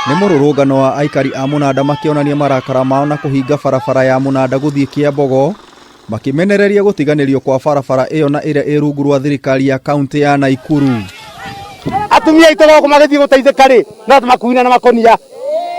Nĩ mũrũrũngano wa aikari a Mũnanda makĩonania marakara mao na kũhinga barabara ya Mũnanda gũthiĩ Kĩambogo, makĩmenereria gũtiganĩrio kwa barabara ĩyo na ĩrĩa ĩ rungu rwa thirikari ya kaunti ya Naikuru. Atumia aitũ gũkũ magĩthiĩ gũteithĩka rĩ, no tũmakuine na makonia.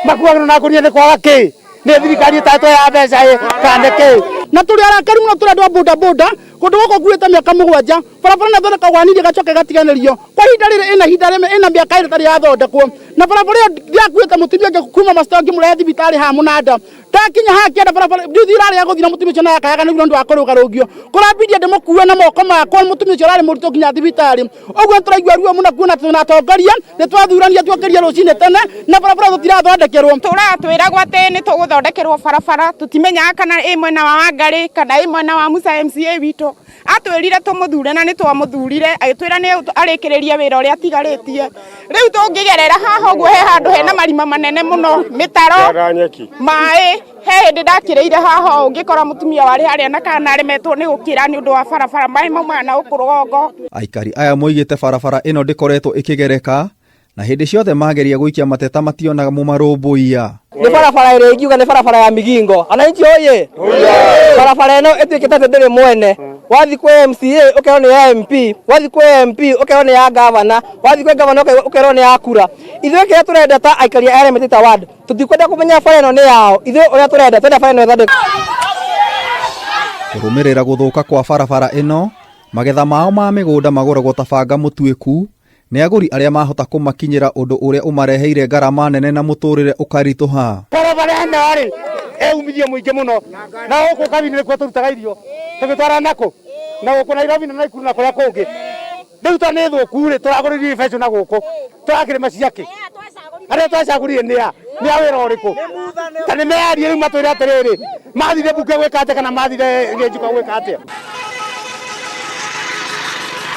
Makuagĩrwo na ngũnia nĩ kwaga kĩ? Nĩ thirikari ĩtatwo ya mbeca ĩ kana nĩ kĩ? Na tũrĩ arakaru mũno tũrĩ andũ a boda boda kũndũ gũkũ nguĩte mĩaka mũgwanja barabara nĩ ĩthondekagwo hanini ĩgacoka ĩgatiganĩrio kwa ihinda rĩrĩ ĩna ihinda rĩmwe ĩna mĩaka ĩrĩ ĩtarĩ yathondekwo na barabara ĩyo ndiakuĩte mũtumia ũngĩ kuma Masto ngĩmũrehe thibitarĩ haha Mũnanda ndakinya haha kĩanda barabara nduthi ĩrarĩ ya gũthiĩ na mũtumia ũcio naye akayaga nĩguo nĩ ũndũ wa kũrũgarũngio kũrambirie ndĩmũkue na moko makwa mũtumia ũcio ũrarĩ mũritũ nginya thibitarĩ ũguo tũraigua ruo mũno kuona twĩna atongoria nĩ twathurania tuokĩria rũcinĩ tene na barabara tũtirathondekerwo. Tũraga twĩragwo atĩ nĩ tũgũthondekerwo barabara tũtimenyaga kana ĩ mwena wa Wangarĩ kana ĩ mwena wa Musa MCA witũ. Atwĩrire tũmũthure na nĩ twamũthurire agĩtwĩra nĩ arĩkĩrĩrie wĩra ũrĩa atigarĩtie. Rĩu tũngĩgerera haha ũguo he handũ hena marima manene mũno, mĩtaro, maĩ. He hĩndĩ ndakĩrĩire haha ũũ ngĩkora mũtumia warĩ harĩa na kana aremetwo nĩ gũkĩra nĩ ũndũ wa barabara, maĩ maumaga na gũkũ rũgongo. Aikari aya moigĩte barabara ĩno ndĩkoretwo ĩkĩgereka na hĩndĩ ciothe mageria gũikia mateta mationaga mũmarũmbũiya. Nĩ barabara ĩrĩa ingiuga nĩ barabara ya Migingo. Ananchi oye! Barabara ĩno ĩtuĩkĩte atĩ ndĩrĩ mwene. Wathiĩ kwĩ MCA ũkerwo nĩ ya MP, wathiĩ kwĩ MP ũkerwo nĩ ya gavana, wathiĩ kwĩ gavana ũkerwo nĩ ya kura. Ithuĩ kĩrĩa tũrenda ta aikari a Elementaita Ward, tũtikwenda kũmenya bara ĩno nĩ yao. Ithuĩ ũrĩa tũrenda, tũrenda bara ĩno ĩthondekwo. Kũrũmĩrĩra gũthũka kwa barabara ĩno, magetha mao ma mĩgũnda magũragwo ta banga mũtuĩku nĩ agũri arĩa mahota kũmakinyĩra ũndũ ũrĩa ũmareheire ngarama nene na mũtũrĩre ũkaritũha. Barabara ĩno rĩ, ĩ umithio mũingĩ mũno, na gũkũ Kabindo nĩkuo tũrutaga irio tũgĩtwara nakũ? Na gũkũ Nairobi na Naikuru na kũrĩa kũngĩ. Rĩu tondũ nĩ thũku rĩ, tũragũra irio ibecũ na gũkũ, tũrakĩrĩma ciakĩ? Arĩa twacagũrire nĩ a? Nĩ a wĩra ũrĩkũ? Ta nĩ meyarie rĩu matwĩre atĩrĩrĩ, mathire mbunge gwĩka atĩa kana mathire Gĩnjikwa gwĩka atĩa?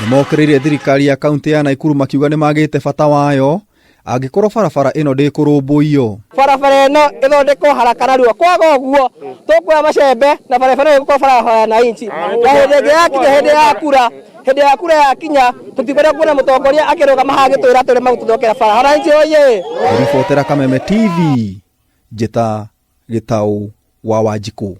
Nĩmokĩrĩire thirikari ya kaunti ya Naikuru makiuga nĩmagĩte bata wayo angĩkorwo barabara ĩno ndĩkũrũmbũiyo. Barabara ĩno ĩthondekwo haraka narua, kwaga ũguo tũkuoya macembe na barabara ĩno ĩgũkorwo barabara ya wananchi. Na hĩndĩ ĩngĩ yakinya hĩndĩ ya kura, hĩndĩ ya kura yakinya tũtikwenda kuona mũtongoria akĩrũgama haha agĩtwĩra atĩ ũrĩa magũtũthondekera bara. Wananchi oye! Ngĩribotera Kameme TV, njĩta Gĩtaũ wa Wanjikũ.